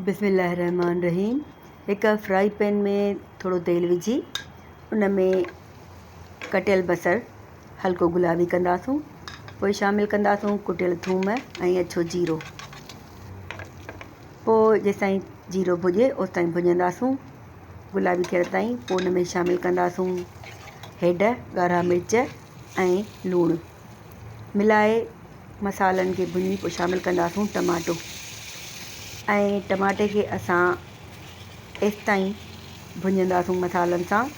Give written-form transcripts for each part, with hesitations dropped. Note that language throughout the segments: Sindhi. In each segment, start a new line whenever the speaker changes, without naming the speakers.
بسم الله الرحمٰن الرحيم هڪ فرائي پين ۾ ٿورو تيل وجهي ان ۾ ڪٽيل بصر هلڪو گلابي ڪنداسون پوء شامل ڪنداسون ڪٽيل ٿوم ۽ اڇو جيرو پوء جيستائين جيرو ڀڄي اوستائين ڀڃنداسون گلابي ٿيڻ تائين پوء ان ۾ شامل ڪنداسون هيڊ ڳاڙها مرچ ۽ لوڻ ملائي مصالحن کي ڀڃي پوء شامل ڪنداسون ٽماٽو ۽ ٽماٽي کي اسان ايستائين ڀڃنداسون مصالحن سان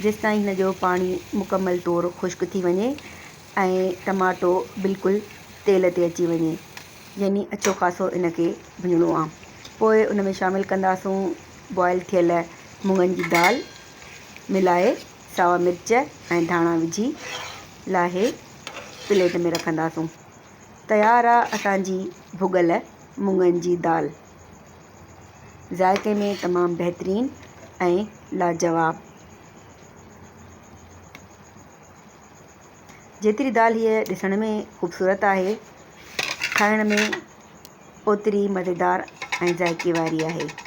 جيستائين هن جو پاڻي مڪمل طور خشڪ ٿي وڃي ۽ ٽماٽو بلڪل تيل تي اچي وڃي يعني اڇو خاصو ان کي ڀڃڻو آهي پوء ان ۾ شامل ڪنداسون بوائل ٿيل مڱن جي دال ملائي ساوا مرچ ۽ ڌاڻا وجهي لاهي پليٽ ۾ رکنداسون. تيار آ اسان جي ڀڳل مڱن جي دال. ذائقي ۾ تمام بهترين ۽ لاجواب. جيتري دال هيء ڏسڻ ۾ خوبصورت آهي کائڻ ۾ اوتري مزيدار ۽ ذائقي واري آهي.